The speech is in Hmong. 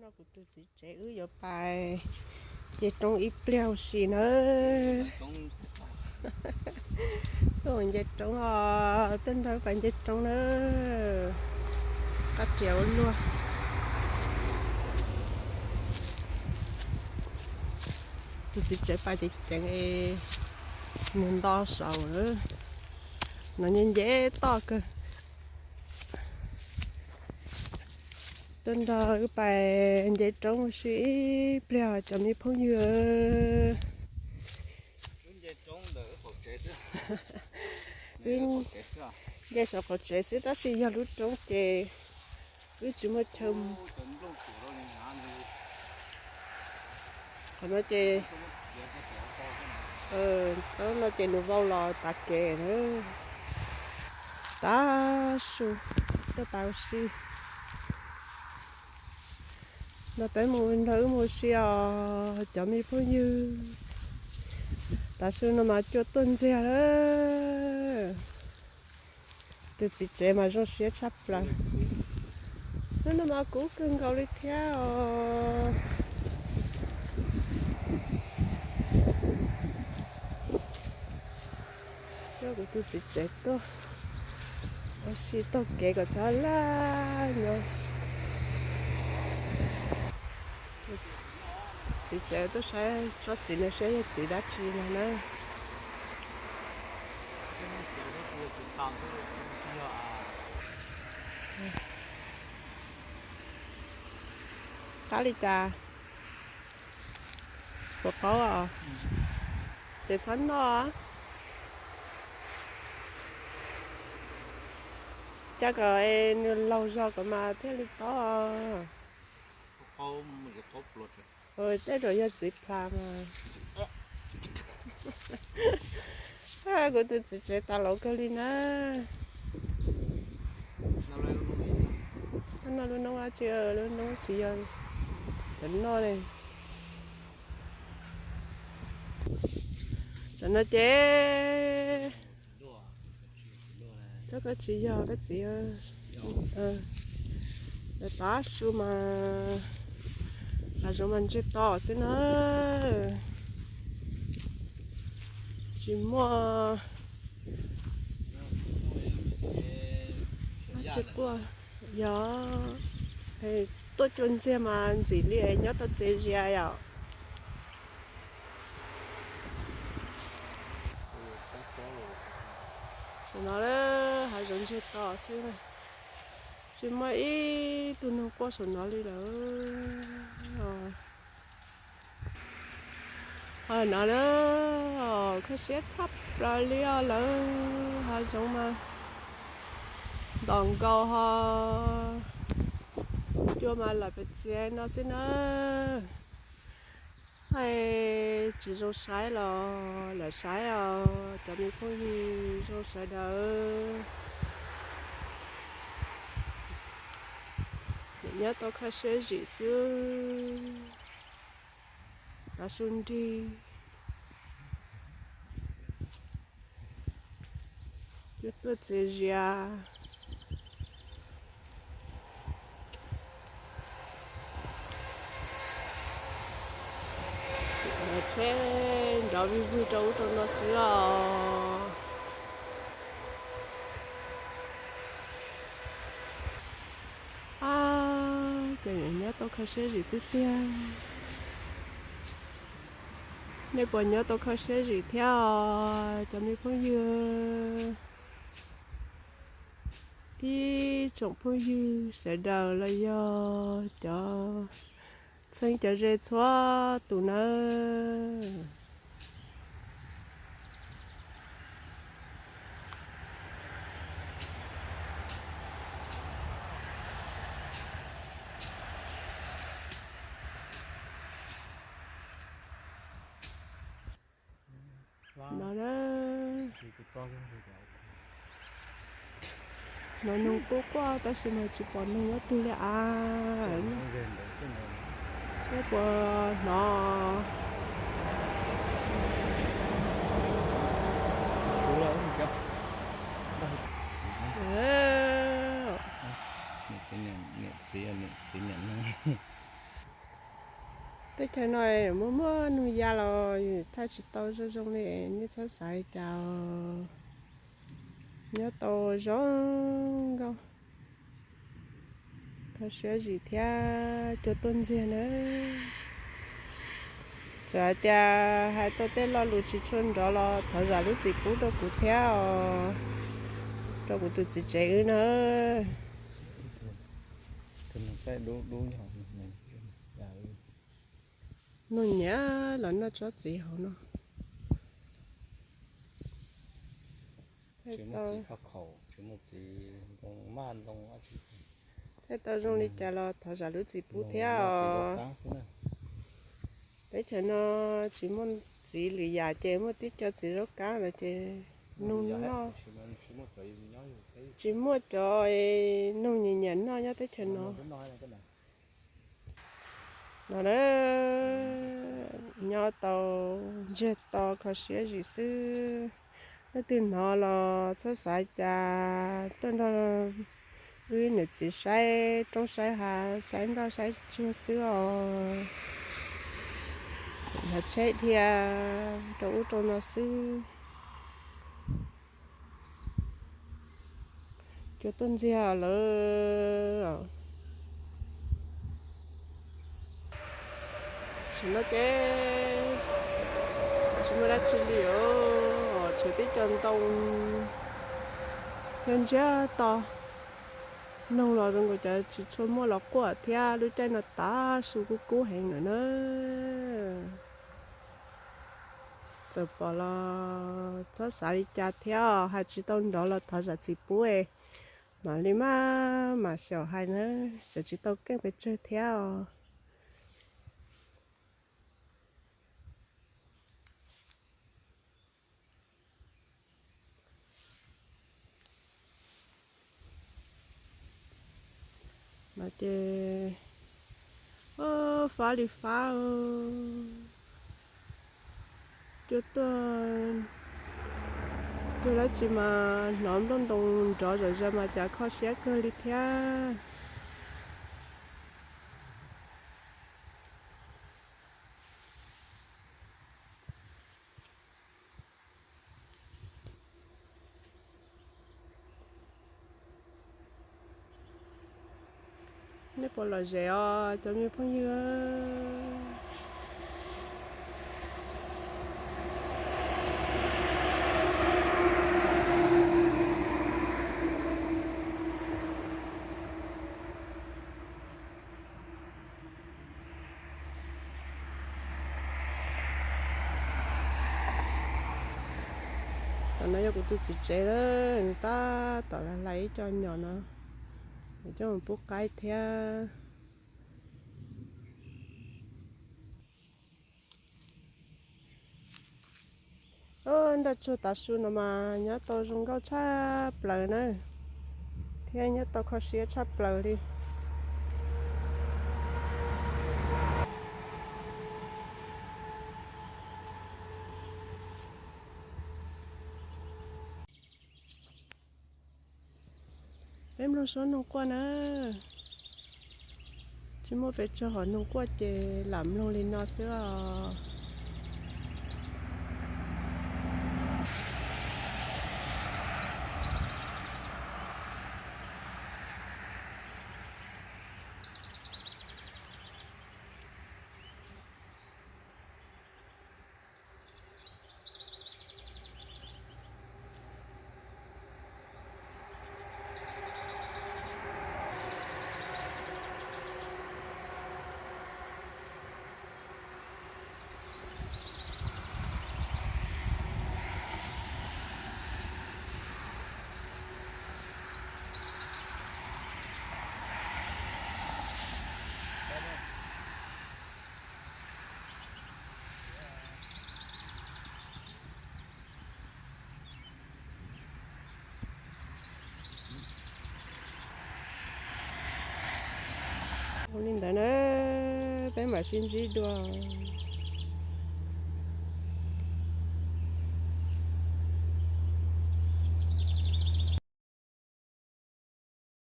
Kuv tus txiv tsev wb yuav pais nce roob ib pliag ua si na. Tuaj nce roob os, tuaj nrog wb pais nce roob na. Qab riam ua luaj. Tus txiv tsev pais ceev ceev es nws nto saud na. No nce nce toj kawg. Tuaj nrog wb pais nce roob ua si ib pliag cov me phooj ywg. Nce saum qaum tsev xwb tab sis yog lub roob ces wb tsis muaj chaw. Qhov no ces, tsob no ces nws vau los tav kev na. Tav su tuaj pais ua si. No peb mus nrog wb mus ua si os cov me phooj ywg. Tav su no mas cua tuaj ntxiag lawm. Tus txiv tsev mas zoo siab tshaj plaws. Hnub no mas kub kawg nkaus li thiab os. Coj kuv tus txiv tsev tuaj ua si taug kev kom txhob laj nyob. Txiv tsev tuaj saib tsob txiv no saib yog txiv dab tsi no na. Qab li cas? Puas qaub os? Ces txhob noj. Coj kom nws laug zog kom mas thiaj li paub. Tej zaum yog txiv plas mas. Kuv tus txiv tsev tas laus kawg li na. No lub noob tsis, lub noob tsis yog cov noj li. Tam no ces txhob koj tsis yog koj txiv. Lawv tav su mas hav zoov mas ntseg to xwb na. Tsis muaj dab tsi quaj. Yog tuaj cua ntxiag mas ntxim li nyob tau txiv zias yom. Saum no hav zoov ntseg to xwb, tsis muaj ib tug neeg quaj saum no li lawm. Ho no na, kho siab tshaj plaws li os lawm, hav zoov mas ntom nkaus ho cua mas lawm pes txias no xwb na. Hais tsis zoo saib los lawm saib os cov me phooj ywg zoo sawv daws. Nim nyob tau kho siab zim xwb. Tav su nrig, cua tuaj txias zias. Tsheb nrov vij vwg rau ub rau no xwb os. Ab, cov nyob tau kho siab zim xwb tiag. Nej puas nyob tau kho siab zim thiab os cov me phooj ywg? Ib tsoom phooj ywg sawv daws los yog cov txheeb cov ze txhua tus nawb. No na, hnov noog quaj quaj tab sis mas tsis pom noog ob tug li as. Nej puas hnov? Niam txiv, niam txiv, niam txiv, niam txiv, niam noog. Teb chaws no muaj muaj noog ya los yus thaij tsis tau zoo zoo li, nej txhob xav li cas. Nyob tau zoo nkauj, kho siab zim thiab cua tuaj ntxiag na. Txawm hais tias hais tau tej lo lus tsis tshua nrov los thov zam lub txim pub rau kuv thiab os, rau kuv tus txiv tsev wb na. Noog nyiam los noj tsob txiv hauv no. Thaij tau zoo li cas los thov zam lub txim pub thiab os. Teb chaws no tsis muaj txiv lwm yam ces muaj tib co txiv zaub qab lawm ces noog noj. Tsis muaj cov noog nyiam nyiam noj nyob teb chaws no. No na, nyob tau ntsiag to kho siab zim xwb. Leej twg hnov los txhob xav cas, tuaj nrog wb niam txiv saib roob saib hav, saib nroj saib tsuag xwb os. Hav tsheb dhia rau ub rau no xwb. Cua tuaj ntxiag lawm. Tam sim no ces tsis muaj dab tsi li os, tshuav tib co ntoo nyob ntsiag to. Noog los zoo nkaus cov tsis tshua muaj los quaj thiab, lub caij no tav su kub kub heev lawm na. Txawm pom los txhob xav li cas thiab os, hais tsis tau nrov los thov zam txim pub, mam li maj mam xyaum hais na, txawm tsis tau keej pes tsawg thiab os. No ces fab li fab, cua tuaj, cua dab tsi mas hnov nplooj ntoo nrov zom zaws mas cas kho siab kawg li thiab. Nej puas lom zem os cov me phooj ywg? Tam no yog kuv tus txiv tsev na, nws tab tom hlais ib co nyom no, nws coj mus pub qaib thiab. Nroj tsuag tav su no mas nyob tau zoo nkauj tshaj plaws na, thiab nyob tau kho siab tshaj plaws li. Peb mloog suab noog quaj na. Tsis muaj pes tsawg hom noog quaj ces lam mloog li no xwb os. Ua li ntawd na, peb mam sib ntsib dua.